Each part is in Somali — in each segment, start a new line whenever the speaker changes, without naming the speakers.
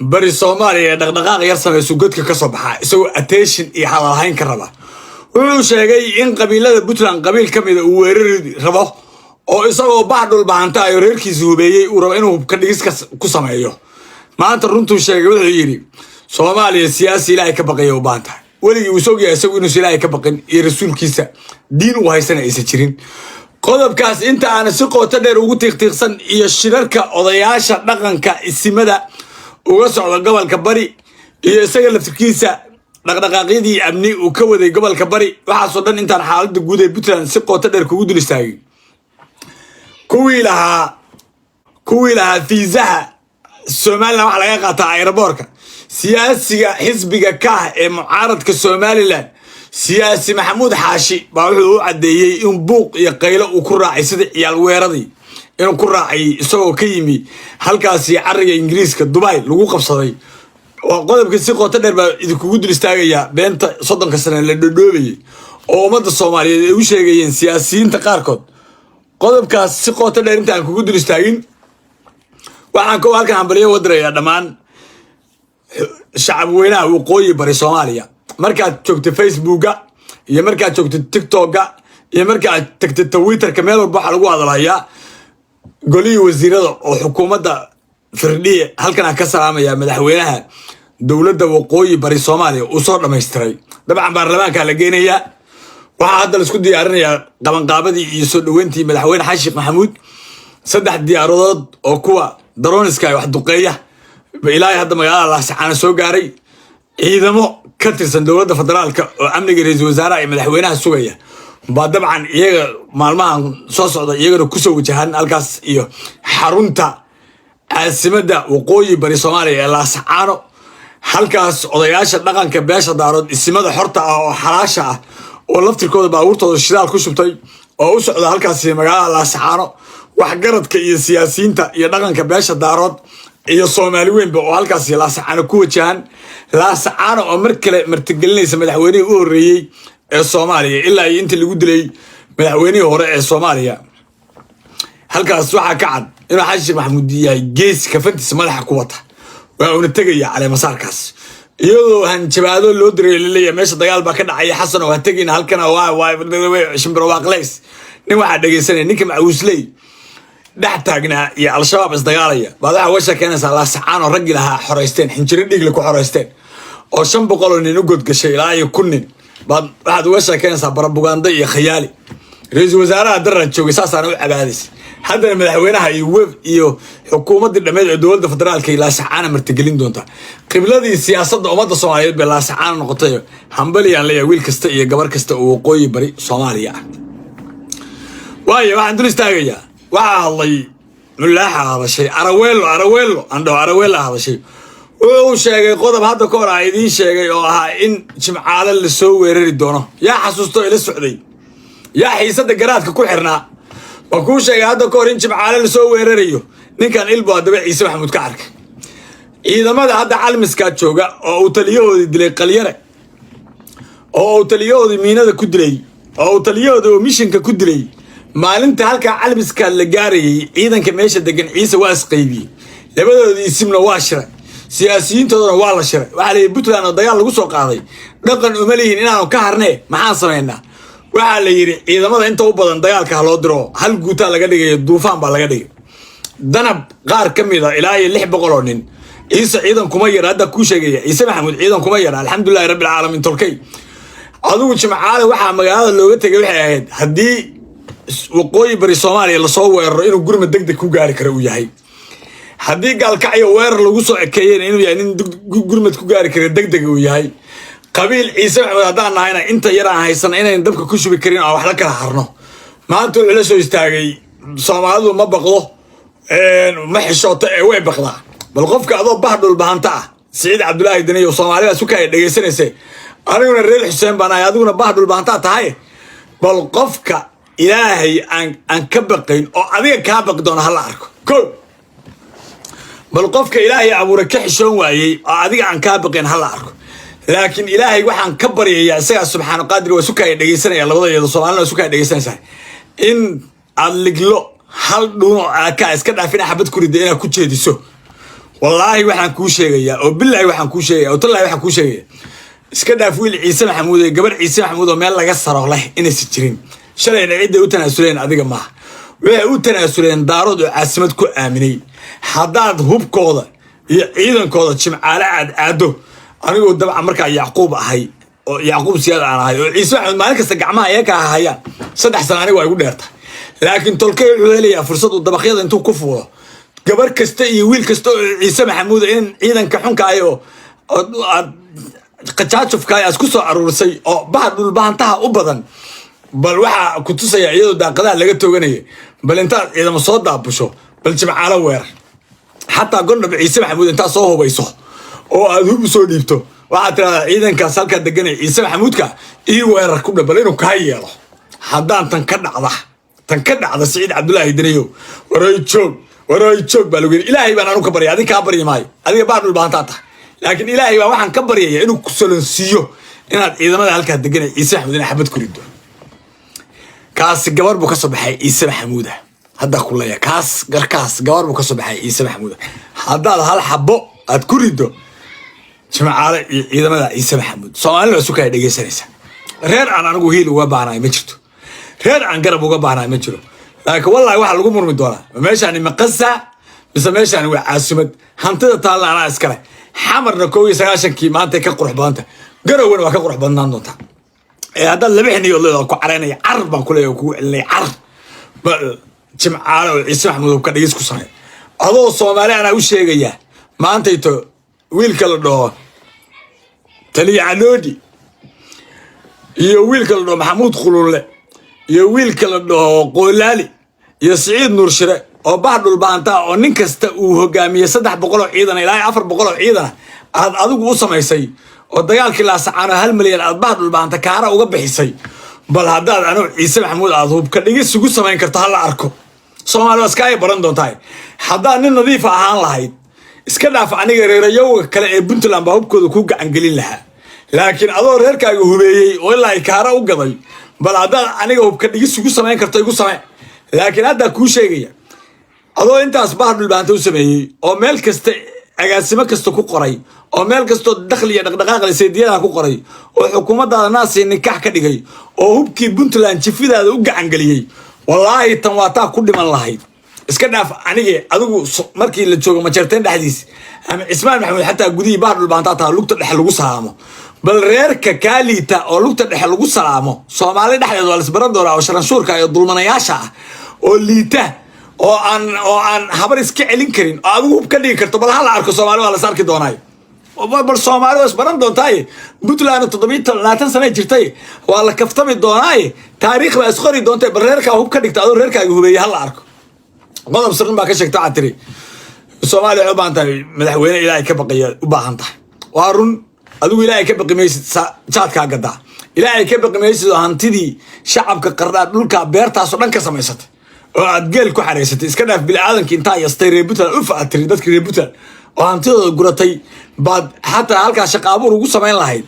Bari Soomaaliya ee dhaqdhaqaaq yar samaysu godka ka soo baxaa, isagoo attention iyo hadalhayn ka raba. Wuxuu sheegay in qabiilada Puntland qabiil ka mida uu weerari rabo, oo isagoo bax Dhulbahanta ayo reerkiisa hubeeyey uu rabo inuu hubka dhigis ku sameeyo. Maanta runtuu sheegay. Wuxuu yidhi Soomaaliya siyaasi Ilaahay ka baqaya u baahan tahay. Weligii uu sogyahay isagu inuusa Ilaahay ka baqin iyo rasuulkiisa diin uu haysana aysan jirin. Qodobkaas inta aana si qooto dheer ugu tiiqtiiqsan iyo shirarka odayaasha dhaqanka isimada uga socda gobolka Bari iyo isaga laftirkiisa dhaqdhaqaaqyadii amni uu ka waday gobolka Bari, waxaasoo dhan intaan xaaladda guud ee Puntland si qooto dheer kugu dul istaagay, kuwii lahaa fiisaha Somaliland waxa laga qaataa airport-ka, siyaasiga xisbiga Kaah ee mucaaradka Somaliland, siyaasi Maxamuud Xaashi, baa wuxuu u caddeeyey in buuq iyo qaylo uu ku raacay sida ciyaal weeradii inuu ku raacay, isagoo ka yimi halkaasi cariga Ingiriiska Dubai lagu qabsaday. Waa qodobka si qoto dheer baa idinkugu dul istaagayaa. Beenta 30-ka sane la dhodhoobayay oo ummadda Soomaaliyeed ay u sheegayeen siyaasiyiinta qaarkood, qodobkaas si qoto dheer inta aan kugu dul istaagin, waxaan ko halkan hambalyo wadirayaa dhammaan shacab weynaha waqooyi bari Soomaaliya. Markaad joogto Facebooka iyo markaad joogto TikToka iyo markaad tagto Twitterka, meel walba waxaa lagu hadalhayaa golihii wasiirada oo xukuumadda Firdhiye, halkan aan ka salaamaya madaxweynaha dowladda waqooyi bari Soomaaliya, uu soo dhammaystiray. Dabcan baarlamaanka la geynayaa. Waxaa hadda laisku diyaarinayaa qabanqaabadii iyo soo dhoweyntii madaxweyne Xasan Sheekh Maxamuud. Saddex diyaaradood oo kuwa drones-ka wax duqeeya ilaahay hadda magaalada Laascaana soo gaaray. Ciidamo ka tirsan dowladda federaalka oo amniga ra-iisul wasaaraha iyo madaxweynaha sugaya baa dabcan iyaga maalmahan soo socda iyagana kusoo wajahan halkaas iyo xarunta caasimadda waqooyi bari Soomaaliya ee Laascaano. Halkaas odayaasha dhaqanka beesha Daarood, isimada xorta ah oo xalaasha ah oo laftirkooda baabuurtooda shidaal ku shubtay oo u socda halkaasi magaalada Laascaano, waxgaradka iyo siyaasiyiinta iyo dhaqanka beesha Daarood iyo Soomaali weynba oo halkaasi Laascaano ku wajahan, Laascaano oo mar kale martigelinaysa madaxweynihii u horreeyey ee Soomaaliya ilaa iyo intii lagu dilay madaxweynihii hore ee Soomaaliya. Halkaas waxaa ka cad inuu Xasan Sheekh Maxamuud yahay geesi kafantiisa madaxa ku wata. Waa uuna tegaya caleemasaarkaas, iyadoo hanjabaado loo diray, laleeyahay meesha dagaal baa ka dhacaya, Xasan oo ha tegina halkana, waa shimbiro waaqleys. Nin waxaa dhegaysanaya ninka macawisley dhex taagnaa iyo Al-Shabaab isdagaalaya baad waxaa uga sheekeynaysaa Laascaanoo raggii lahaa xoraysteen, xinjiro dhiigle ku xoraysteen oo 500 oo nin u godgashay ilaa iyo 1000 nin, baad waxaad uga sheekeynaysaa barabuganda iyo khayaali. Ra-iisul wasaaraha daran joogay saasaana u cabaadaysa. Haddana madaxweynaha iyo wef iyo xukuumaddii dhammeed ee dowladda federaalka iyo Laasacaana martigelin doonta. Qibladii siyaasadda ummadda Soomaaliyeed bay Laasacaana noqotay. Hambaliyaan leeyahay wiil kasta iyo gabar kasta oo waqooyi bari Soomaaliya ah. Waayo, waxaan dul istaagayaa waxaa hadlay Mulaaxa, hadashay Araweelo, Araweelo andho, Araweelo hadashay. Wuxuu sheegay qodob hadda ka hor aa idiin sheegay oo ahaa in Jimcaale lasoo weerari doono. Yaa xasuusto ila socday? Yaa xiisadda garaadka ku xirnaa? Waa kuu sheegay hadda ka hor in Jimcaale lasoo weerarayo. Ninkan ilbo haddaba Ciise Maxamuud ka arkay ciidamada hadda Calmiskaa jooga oo uu taliyahoodii dilay Qalyare, oo uu taliyahoodii miinada ku dilay, oo uu taliyahoodii oo mishinka ku dilay. Maalinta halkaa Calmiskaa la gaarayay, ciidanka meesha degan Ciise waa isqaybiyey. Labadoodii isimna waa shiray, siyaasiyiintoodana waa la shiray. Waxaa la yidhi Puntland oo dagaal lagu soo qaaday dhaqan uma lihin inaanu ka harnee, maxaan samaynaa? Waxaa la yidhi ciidamada inta u badan dagaalka ha loo diro. Hal guutaa laga dhigayo, Duufaan baa laga dhigay. Danab qaar ka mid a ilaa iyo 600 oo nin. Ciise ciidan kuma yara, hadda kuu sheegaya, Ciise Maxamuud ciidan kuma yara, alxamdulilahi rabbil caalamiin. Tolkay adigu Jimcaale waxaa magaalada looga tegay waxay ahayd haddii waqooyi bari Soomaaliya lasoo weeraro inuu gurmad deg deg ku gaari karo uu yahay, haddii Gaalkacyo weerar lagu soo ekeeyena inuu yahay nin gurmad ku gaari kara deg deg uu yahay. Qabiil Ciise Maxamed haddaan nahayna, inta yar aan haysana inayn dabka ku shubi karin oo wax la kala harno. Maanta wuxuu la soo istaagay Soomaalidu ma baqdo, ma xishooto ee way baqdaa. Bal qofka adoo bah Dhulbahanta ah, Siciid Cabdulaahi Daniyo, Soomaalida suka ay dhegaysanaysa, aniguna reer Xuseen baan ahay, adiguna bah Dhulbahantaa tahay, bal qofka Ilaahay aan ka baqayn oo adiga kaa baqi doona hala arko. Ko bal qofka Ilaahay abuuray ka xishoon waayey oo adiga aan kaa baqayn hala arko. Laakiin Ilaahay waxaan ka baryayaa isagaa subxaanu qaadir, waa sukaaya dhegaysanaya labada iyado, Soomaalina waa sukaaya dhegaysanaysaa, in aad liglo hal dhuun oo aakaa iska dhaafina xabad ku ridda inaad ku jeediso. Wallaahi waxaan kuu sheegayaa, oo bilaahi waxaan kuu sheegaya, oo tallaahi waxaan kuu sheegaya, iska dhaaf wiil Ciise Maxamuud ee gabar Ciise Maxamuud oo meel laga saro leh inaysan jirin. Shalayna cidday u tanaasuleen adiga maaha, waxay u tanaasuleen Daarood oo caasimad ku aaminay. Haddaad hubkooda iyo ciidankooda Jimcaale aad aado, anigoo dabcan markaa Yacquub ahay oo Yacquub Siyaad aan ahay oo Ciise Maxamuud maalin kasta gacmaha iyaga hayaan, 3 sana aniga waa igu dheerta, laakiin tolkey wuxuu helayaa fursad uu dabaqyada intuu ku fuulo gabar kasta iyo wiil kasta oo Ciise Maxamuud in ciidanka xunka ay oo aad qajaajufka aad ku soo aruursay oo baha dhulbahantaha u badan. Bal waxaa ku tusaya iyadoo daaqadaha laga tooganaya. Bal intaad ciidamo soo daabusho, bal Jimcaalo weerar, xataa Gondhab Ciise Maxamuud intaad soo hubayso oo aad hub usoo dhiibto, waxaad tirahdaa ciidankaas halkaa deganaya Ciise Maxamuudka ii weerar ku dha, bal inuu kaa yeelo. Haddaan tan ka dhacda, tan ka dhacda, Siciid Cabdulaahi Daniyow, waroy joog, waroy joog baa lagu yidhi. Ilaahay baan anu ka baryay, adin kaa baryi maayo, adiga baa dhulbahantaa tahay, laakiin Ilaahay baa waxaan ka baryaya inuu ku solonsiiyo inaad ciidamada halkaa deganaya Ciise Maxamuud inay xabad ku riddo. Kaasi gabar buu ka soo baxay Ciise Maxamuuda haddaa ku leeya. Kaas garkaas gabar buu ka soo baxay Ciise Maxamuuda. Haddaad hal xabo aad ku riddo Jimcaale iyo ciidamada Ciise Maxamuud, Soomaalina waa sukaya dhegeysanaysa. Reer aan anigu hiil uga baahnaay ma jirto, reer aan garab uga baahnaay ma jiro, laakiin wallahi waxaa lagu murmi doonaa ma meeshaani maqasa mise meeshaani waa caasumad. Hantida taalna anaa iskale. Xamarna 91-kii maantay ka qurux badanta, Garowana waa ka qurux badnaan doontaa. Ee haddaad laba xiniyood leedahay ku caraynaya, car baan ku leeyahay, kugu celinaya car. Jimcaale oo Ciise Maxamuud ka dhegis ku samey adoo Soomaali anaa u sheegaya. Maantayto wiilka la dhaho Taliya Caloodi iyo wiilka la dhaho Maxamuud Qululle iyo wiilka la dhaho Qoolaali iyo Siciid Nuur Shire oo bah dhulbaantaa oo nin kasta uu hogaamiyey 300 oo ciidan ilaa 400 oo ciidana aad adigu u samaysay, oo dagaalkii Laasacaano 1 milyan aad bah dhulbaanta kaara uga bixisay, bal haddaad anigu Ciise Maxamuud aad hubka dhigis ugu samayn karto, hala arko. Soomaali waa iska ay baran doontahay. Haddaad nin nadiifa ahaan lahayd, iska dhaaf aniga, reerayowga kale ee Puntland baa hubkooda ku gacangelin lahaa, laakiin adoo reerkaaga hubeeyey oo ilaa ay kaara u gaday, bal haddaad aniga hubka dhigis ugu samayn karto, igu samee. Laakiin haddaa kuu sheegaya, adoo intaas bah dhulbaanta u sameeyey oo meel kasta agaasimo kasta ku qoray oo meel kastoo dakhli iyo dhaqdhaqaaq seediyadaha ku qoray oo xukuumaddaada naasi nikaax ka dhigay oo hubkii Puntland jifidaada u gacangeliyey, wallaahi tan waa taa ku dhiman lahayd. Iska dhaaf anige, adigu markii la joogo Majeerteen dhexdiis ama Cismaan Maxamuud xataa gudihii bah dhulbaantaa taa lugta dhexe lagu salaamo. Bal reerka kaa liita oo lugta dhexe lagu salaamo Soomaali dhexdeed waa lasbaran doonaa, oo sharanshuurka iyo dulmanayaasha ah oo liita oo aan habar iska celin karin oo adigu hub ka dhigi karto, bal hala arko. Soomaali waa las arki doonaayo. Bal Soomaali waa isbaran doontaaye. Puntland 27 sana jirtay, waa la kaftami doonaaye, taariikh baa isqori doontay. Bal reerkaa hub ka dhigta adoo reerkaaga hubeeyey, hala arko. Qodob sirrin baa ka sheegta, waxaad tiri Soomaaliya waxay u baahan tahay madaxweyne Ilaahay ka baqaya. U baahan tahay, waa run. Adigu Ilaahay ka baqi maysid, jaadkaa gadaa. Ilaahay ka baqi maysid oo hantidii shacabka qardhaa dhulka beertaasoo dhan ka samaysatay oo aad geel ku xareysatay. Iska dhaaf biniaadamkii intaa yastay reer Puntland ufa aad tiri, dadkii reer Puntland oo hantidooda guratay baad xataa halkaa shaqa abuur ugu samayn lahayd.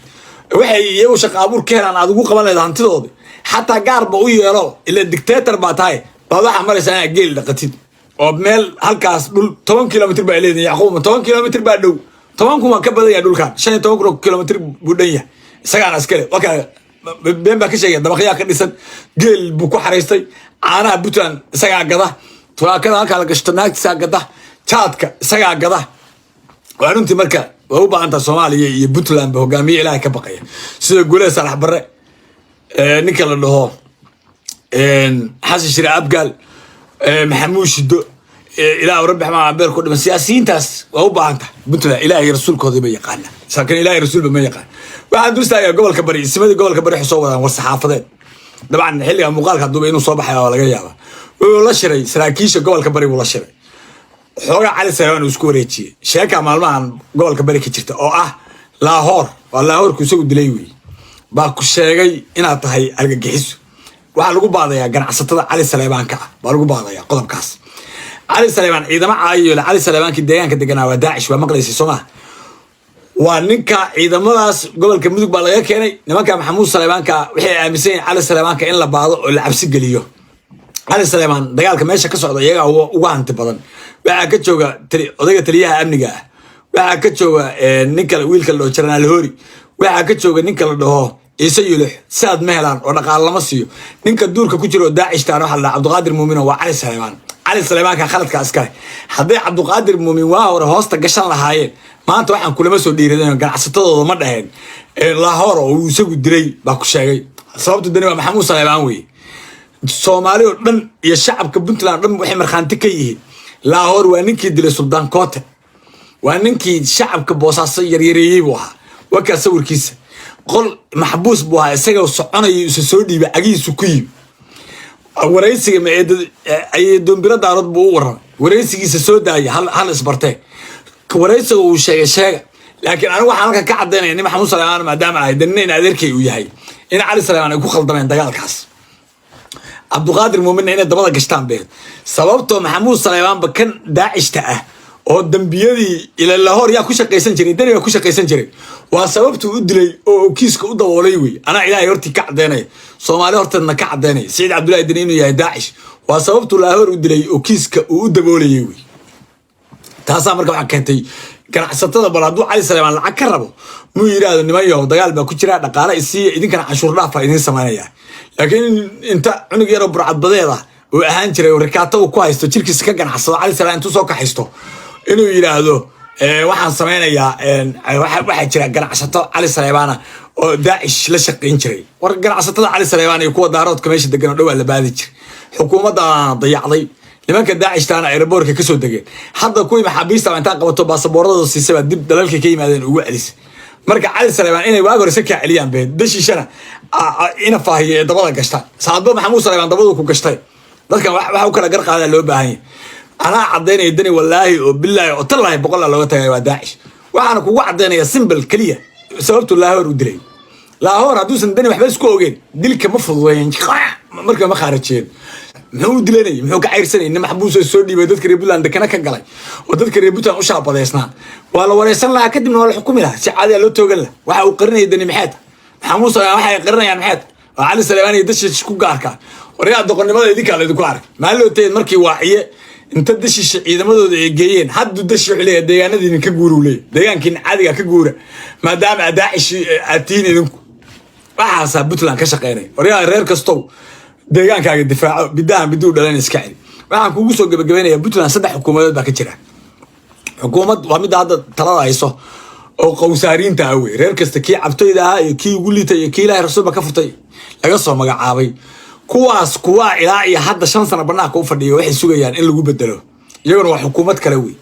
Waxay iyagu shaqa abuur ka helaan aad ugu qaban lahayd hantidoodi, xataa gaarba u yeelo, ila dictator baa tahay. Baad waxaa maraysaa inaad geel dhaqatid oo meel halkaas dhul 10 kilomitr baa leedahay. Yacquub, 10 kilomitr baa dhow, 10,000 waa ka badan yahay dhulkan, 15,000 kilomitr buu dhan yahay, isagaana iskale. Wakaa been baa ka sheegaya. Dabaqyaa ka dhisan, geel buu ku xaraystay, caanaha Puntland isagaa gada, turaakada halkaa la gashto naagtiisaa gada, jaadka isagaa gada. Waa runtii. Marka waa u baahan taha Soomaaliya iyo Puntland ba hogaamiye Ilaahay ka baqaya sida Guleed Saalax Barre, ninka la dhaho Xasan Shire Abgaal, Maxamuud Shido, Ilaah rabbi xamaa beer ku dhiman. Siyaasiyiintaas waa u baahan tahay Puntland. Ilaahay rasuulkooda ma yaqaana, saakin Ilaahay rasuulba ma yaqaan. Waxaan dul istaagayaa gobolka Bari. Isimadii gobolka Bari waxay soo wadaan war saxaafadeed. Dabcan xilliga muuqaalka duuba inuu soo baxaya waa laga yaabaa. Wuxuu la shiray saraakiisha gobolka Bari buu la shiray. Xoogaa Cali Saleebaan uu isku wareejiyey. Sheeka maalmahan gobolka Bari ka jirta oo ah Laahoor waa Laahoorku isagu dilay wey baa ku sheegay inaad tahay argagixiso. Waxaa lagu baadayaa ganacsatada Cali Saleebaanka ah baa lagu baadayaa qodobkaas. Cali Saleebaan ciidamo caayiyo, Cali Saleebaankii deegaanka deganaa waa Daacish, waa maqlaysay soo maa? Waa ninka ciidamadaas gobolka Mudug baa laga keenay. Nimanka Maxamuud Saleebaanka waxay aaminsan yihiin Cali Saleebaanka in la baado oo la cabsi geliyo. Cali Saleemaan dagaalka meesha ka socda iyagaa uga hanti badan. Waxaa ka jooga odayga taliyaha amniga ah, waxaa ka jooga ninka wiilka la dhaho Jenaraal Hori, waxaa ka jooga ninka la dhaho Ciise Yulux. Saad ma helaan oo dhaqaale lama siiyo. Ninka duurka ku jira oo Daacishtaan waxaa la dhaha Cabdiqaadir Muumin oo waa Cali Saleemaan. Cali Saleemaanka khaladka iskale. Hadday Cabdiqaadir Muumin waa hore hoosta gashan lahaayeen, maanta waxaan kulama soo dhiiradeen, ganacsatadooda ma dhaheen. Lahore oo uu isagu dilay baa ku sheegay. Sababtu dani waa Maxamuud Saleemaan weye. Soomaali oo dhan iyo shacabka Puntland o dhan waxay markhaanti ka yihiin Lahore waa ninkii dilay Suldaan Koote, waa ninkii shacabka Boosaaso yaryareeyey buu ahaa. Wakaa sawirkiisa, qol maxbuus buu ahaa, isagoo soconaya isa soo dhiibay, cagihiisu ku yimi. Waraysiga ayay Doombiro Daarood buu u warramay, waraysigiisa soo daaya hal isbartee waraysiga uu sheegay sheega. Laakiin anigu waxaan halkan ka caddaynaya nin Maxamuud Saleemaan maadaama ahay, danina in adeerkay uu yahay, in Cali Saleemaan ay ku khaldameen dagaalkaas, Cabduqaadir Muuminna inay dabada gashtaan beed. Sababtoo Maxamuud Saleemaanba kan Daacishta ah oo dambiyadii ila Lahoor yaa ku shaqaysan jiray, dani baa ku shaqaysan jiray, waa sababtuu u dilay oo kiiska u daboolay wey. Anaa Ilaahay hortii ka caddaynaya, Soomaali horteedna ka caddaynaya, Siciid Cabdullahi Deni inuu yahay Daacish waa sababtuu Lahoor u dilay oo kiiska uu u daboolayay wey. Taasaa marka waxaa keentay ganacsatada. Bal hadduu Cali Saleemaan lacag ka rabo, muu yidhaahdo, "Niman yahow, dagaal baa ku jira, dhaqaale isiiya, idinkana canshuur dhaaf baa idiin samaynaya"? Laakiin inta cunug yaroo burcadbadeed ah uu ahaan jiray oo rikaato uu ku haysto jirkiisa ka ganacsado, Cali Saleemaan intuu soo kaxaysto inuu yidhaahdo, "Waxaan samaynayaa," waxaa jira ganacsato Cali Saleebaana oo Daacish la shaqayn jiray. War ganacsatada Cali Saleebaan iyo kuwa Daaroodka meesha degan oo dhowaa la baadi jiray, xukuumaddaana dayacday. Nimanka Daacishtaana airportka kasoo degeen. Hadda kuwii maxaabiista intaa qabato baasaboorradooda siisay baa dib dalalka ka yimaadeen ugu celisay. Marka Cali Saleebaan inay waagi hore ka celiyaan be dashiishana ina faahiyo ee dabada gashtaan. Saadba Maxamuud Saleebaan dabadu ku gashtay. Dadkan waxa u kala gar qaadaa loo baahan yahay. Anaa caddaynaya Dani, wallaahi oo bilaahi oo tallaahi, boqolaa looga tagay waa Daacish. Waxaana kugu caddaynaya simple keliya sababtu Laahoor u dilay. Laahoor hadduusan Dani waxba isku ogeen, dilka ma fududeyn, marka ma khaarajiyeen. Muxuu u dilanayay? Muxuu ka cayrsanayay? Nin maxbuus oo soo dhiibay, dadka reer Puntland dekana ka galay oo dadka reer Puntland u shaabadeysnaa, waa la wareysan lahaa, kadibna waa la xukumi lahaa, si caadiya loo toogan lahaa. Waxa uu qarinaya Dani maxay tahay? Maxamuud Saleebaan waxay qarinayaan maxay tahay? Oo Cali Saleebaan iyo dashiish ku gaarka. Waryaa, doqonnimada idinkaa laydinku arkay maalin loo teed markii Waaciye inta dashiisha ciidamadooda ay geeyeen. Haddu dashi wuxuu leeyahay deegaanadiina ka guura, uu leeyahay deegaankiina caadiga ka guura, maadaama aad Daacish aad tihiin idinku. Waxaasaa Puntland ka shaqeynaya. Waryaa, reer kastow deegaankaaga difaaco, bidahan biduu dhalan iska celi. Waxaan kugu soo gebagabeynaya, Puntland saddex xukuumadood baa ka jira. Xukuumad waa midda hadda talada hayso oo qowsaariinta ah wey, reer kasta kii cabtoyda ahaa iyo kii ugu liitay iyo kii Ilaahay rasuulba ka furtay laga soo magacaabay. Kuwaas kuwaa ilaa iyo hadda 5 sano banaanka u fadhiya, waxay sugayaan in lagu bedelo, iyaguna waa xukuumad kale wey.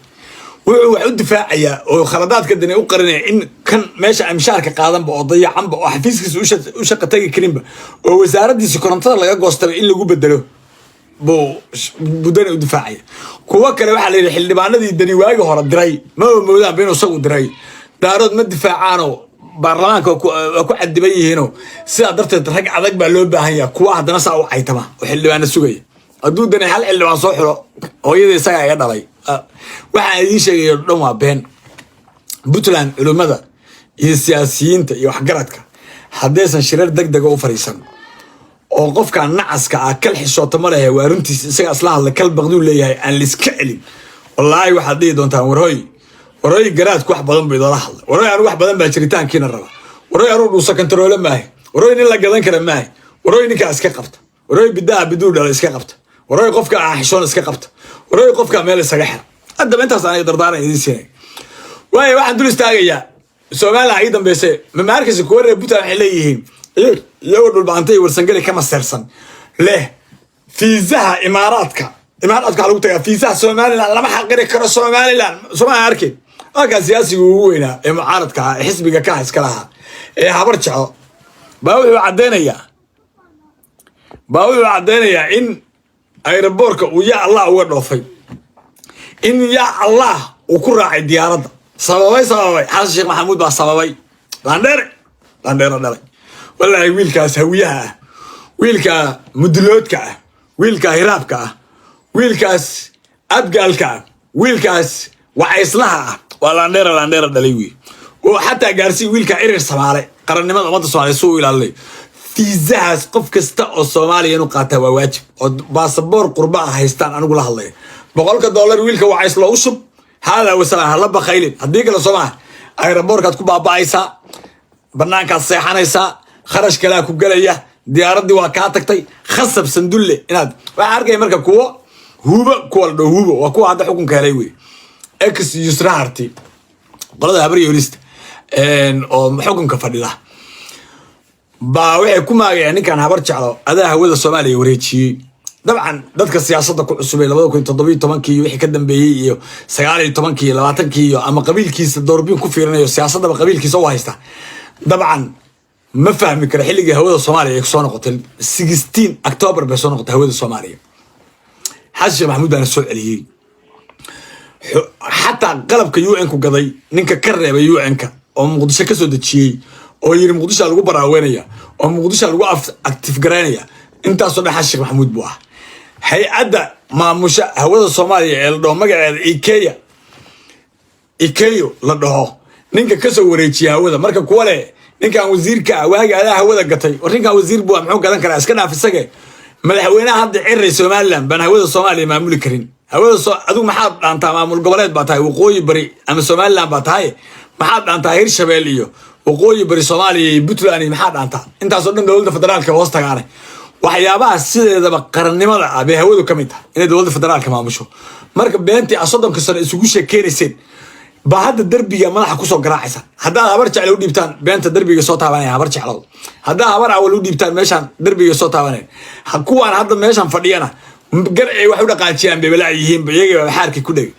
Wuxuu wax u difaacayaa oo khaladaadka Dani u qarinaya in kan meesha amshaarka qaadanba oo dayacanba oo xafiiskiisa u shaqa tagi karinba oo wasaaraddiisa korontada laga goostaba in lagu bedelo buu Dani u difaacaya. Kuwo kale waxaa la yidhi xildhibaanadii Dani waagi hore diray ma moodaanba inuu isagu diray. Daarood ma difaacaanoo baarlamaanka waa ku cadiban yihiinoo sidaa darteed rag adag baa loo baahan yaha. Kuwa haddana saa u caytama oo xildhibaana sugaya. Hadduu Dani hal xildhibaan soo xulo, hooyadii isagaa iga dhalay. Waxaan idiin sheegayo dhan waa been. Puntland culimmada iyo siyaasiyiinta iyo waxgaradka haddaysan shirar deg dega u fadhiisan oo qofka nacaska ah, kal xishoota ma lehe, waa runtiis, isaga isla hadla, kal baqduu leeyahay, aan liska celin, wallaahi waxaad dhihi doontaan, "Warhoy, warhoy, garaadku wax badan buu idoola hadlay. Warhoy, anigu wax badan baa jiritaankiina raba. Warhoy, anugu dhuusa kantaroole maahay. Warhoy, nin la gadan kara maahay. Warhoy, ninkaa iska qabta. Warhoy, bidaha biduu dhala iska qabta. Warhoy, qofka aan xishoon iska qabta. Warhoy, qofka meel isaga xira." Haddaba intaas aniga dardaaran idiin siinay waayo. Waxaan dul istaagayaa Somaliland ii dambeyse. Mamaarkaysa kuwa reer Puntland waxay leeyihiin, iyagoo Dhulbaantay Warsangeli ka maseersan leh, fiisaha Imaaraadka, Imaaraadka waxaa lagu tagaa fiisaha Somaliland, lama xaqiri karo Somaliland. Somaa arkin halkaa siyaasiga ugu weynaa ee mucaaradka ah ee xisbiga ka iska lahaa ee Habar Jeco baa wuxuu caddeynayaa in airportka uu ya Allah uga dhoofay, in ya Allah uu ku raacay diyaaradda. Sababay Xasan Sheekh Maxamuud baa sababay. Landheere, landheere dhalay. Wallaahi wiilkaas Hawiyaha ah, wiilka Muduloodka ah, wiilka Hiraabka ah, wiilkaas Abgaalka ah, wiilkaas Wacayslaha ah, waa landheera, landheera dhalay wey. Oo xataa gaarsii wiilka Irir Samaale qarannimada ummadda Soomaaliya si u ilaalinay. Fiisahaas qof kasta oo Soomaaliya inuu qaataa waa waajib, oo baasaboor qurba ah haystaan. Anigu la hadlaya, $100 wiilka wacays loogu shub. Haadaa wasalaan, hala bakaylin. Haddii kale, soo maaha, aeroboorkaad ku baaba'aysaa, banaankaad seexanaysaa, kharash kalaa ku gelaya, diyaaraddii waa kaa tagtay. Khasab sandulle inaad waxaa arkaya. Marka kuwo huubo, kuwa la dhaho huubo, waa kuwa hadda xukunka helay wey, ex Yusra Harti, qolada Habar Yoolista oo xukunka fadhida baa waxay ku maagayaan ninkan Habar Jeclo, adaa hawada Soomaaliya wareejiyey. Dabcan dadka siyaasadda ku cusubay 2017-kii iyo wixii ka dambeeyey iyo 19-kii iyo 20-kii iyo ama qabiilkiisa doorbiin ku fiirinayo, siyaasaddaba qabiilkiisa u haysta, dabcan ma fahmi karo xilligii hawada Soomaaliya ay soo noqotay. 16 October bay soo noqotay hawada Soomaaliya. Xasan Sheekh Maxamuud baana soo celiyey. Xataa qalabka UN ku gaday ninka ka reebay UN-ka oo Muqdisho ka soo dejiyey oo yiri Muqdisho lagu baraaweynaya oo Muqdisho lagu active garaynaya, intaasoo dhan Xasan Sheekh Maxamuud buu ah. Hay-adda maamusha hawada Soomaaliya ee la dhaho magaceeda ICAO, ICAO la dhaho, ninka kasoo wareejiya hawada. Marka kuwa leh ninkan wasiirka ah waagi adaa hawada gatay, war ninkan wasiir buu, muxuu gadan karaa? Iska dhaaf isage. Madaxweynaha hadda ciray Somaliland baan hawada Soomaaliya maamuli karin. Hawada soo adigu maxaad dhaantaa? Maamul goboleed baa tahay, Waqooyi Bari ama Somaliland baa tahay. Maxaad dhaantaa? Hirshabeel iyo Waqooyi Bari Soomaaliya iyo Puntland iyo maxaad dhaantaa? Intaasoo dhan dowladda federaalka hoos tagaanay. Waxyaabaha sideedaba qarannimada ah bay hawadu ka mid tahay, inay dowladda federaalka maamusho. Marka beentii a 30-ka sano isugu sheekeynayseen baa hadda derbiga madaxa kusoo garaacaysa. Haddaad Habar Jeclo u dhiibtaan, beenta derbiga soo taabanaya Habar Jeclow. Haddaad Habar Awal u dhiibtaan, meeshaan derbiga soo taabanaya. Kuwaan hadda meeshaan fadhiyana gar ay wax u dhaqaajiyaan bay balaac yihiin. Iyagii baa xaarkii ku dhegay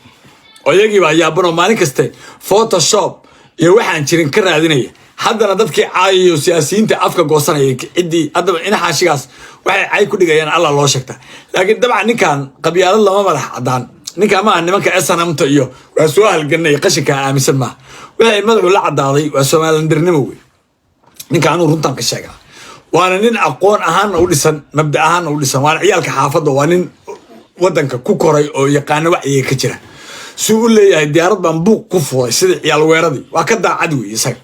oo iyagii baa yaabanoo maalin kaste Photoshop iyo waxaan jirin ka raadinaya. Haddana dadkii caayayo, siyaasiyiinta afka goosanaya, ciddii haddaba inaxaashigaas waxay cay ku dhigayaan Allah loo sheegta. Laakiin dabcan ninkan qabyaalad lama madax cadaan. Ninkan maaha nimanka SNM-ta iyo waa soo halganay qashinka aaminsan maaha. Waxay madaxu la cadaaday waa Somalilandirnimo wey. Ninka anuu runtan ka sheegaa, waana nin aqoon ahaanna u dhisan, mabda ahaanna u dhisan, waana ciyaalka xaafadda, waa nin wadanka ku koray oo yaqaano wacyiga ka jira. Suu u leeyahay diyaarad baan buuq ku furay sidii ciyaal weeradii, waa ka daacad wey isaga.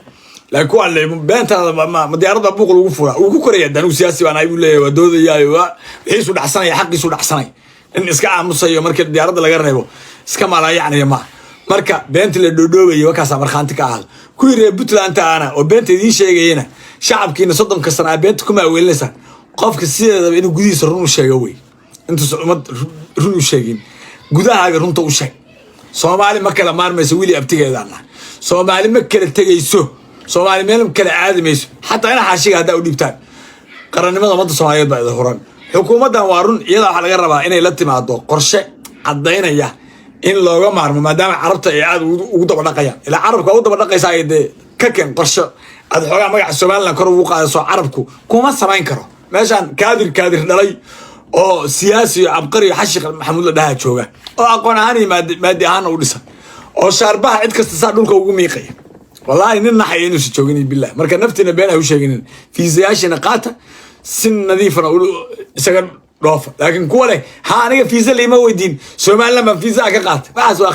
Laakiin kuwaa le beentaada ma diyaarad baa buuq lagu furaa? Wuu ku koraya. Anigu siyaasi baan ahay buu leeyahay, waa doodayaayo, waa wixiisu dhacsanaya, xaqiisu dhacsanay. Nin iska aamusayo markii diyaaradda laga reebo iska maalayacnaya maaha. Marka beenta la dhoodhoobayay wakaasaa markhaanti ka ahada. Kuwii reer Puntland aana oo beenta idiin sheegayena, shacabkiina 30-ka sana aa beenta ku maaweelinaysaan. Qofka sideedaba inuu gudihiisa run u sheego wey. Intuusan ummad run u sheegin, gudahaaga runta u sheeg. Soomaali ma kala maarmayso, wili abtigeedaana. Soomaali ma kala tegayso, Soomaali meel kala aadi mayso. Xataa ina xaashiga haddaa u dhiibtaan, qarannimada ummadda Soomaaliyeed baa idin huran. Xukuumaddan waa run, iyada waxaa laga rabaa inay la timaado qorshe caddaynaya in looga maarmo, maadaama Carabta ay aada ugu daba dhaqayaan. Ilaa Carabka waa u daba dhaqaysaa, dee ka ken qorshe aad xoogaa magaca Somaliland kor ugu qaadayso. Carabku kuma samayn karo meeshaan. Kaadir kaadir dhalay oo siyaasi iyo cabqari iyo Xashiq Maxamuud la dhaha jooga, oo aqoon ahaan iyo maadi ahaanna u dhisan, oo shaarbaha cid kasta saa dhulka ugu miiqaya. Wallaahi nin naxaya inuusa joogin billah. Marka naftiina been ha u sheeginin, fiisayaashiina qaata, si nadiifana isaga dhoofa. Laakiin kuwa leh ha aniga fiisa liima weydiin, Somaliland baan fiisaha ka qaatay, waxaas waa